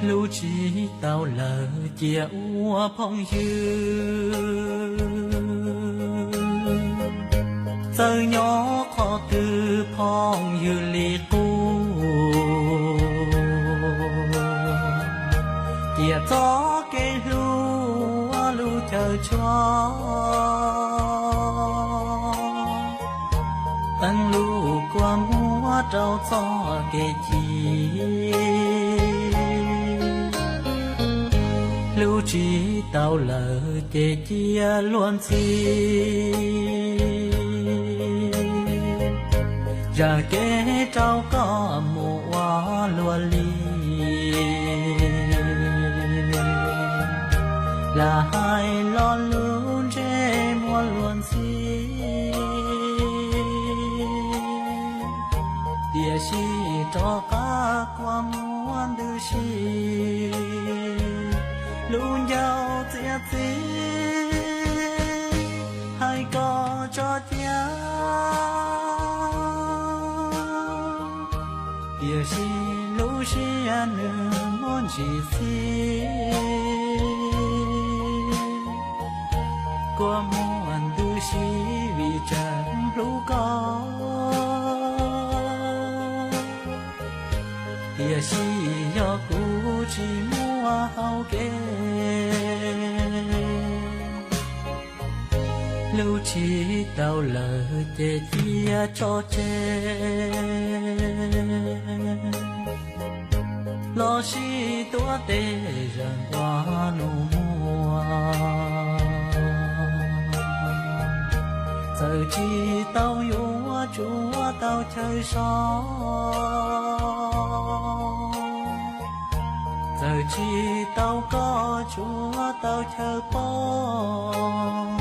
Hlub tsis tau lawm cia ua phooj ywg, txawm nyob qhov twg phooj ywg li qub. Cia txoj kev hlub ua lub chaw tshuab, teeb lub kua muag rau txoj kev cia. Hlub tsis tau lawm ces cia luag ntxhi, zam kev rau koj mus ua luag li. Lam hais lo lus ntsej muag luag ntxhi, tiam sis rov qab kua muag ntws si. Lub ncauj txiav txim hais kom tso cia, tiam sis lub siab nws muaj ntsis txhij. Kua muag ntws si vim tseem hlub koj, tiam sis yog kuv tsis muaj hau kev. Hlub tsis tau lawm ces cia tso tseg, los sis tuav tes zeem ua nus muag. Txawm tsis tau yuav tshuav tau chaw so, txawm tsis tau koj tshuav tau chaw poob.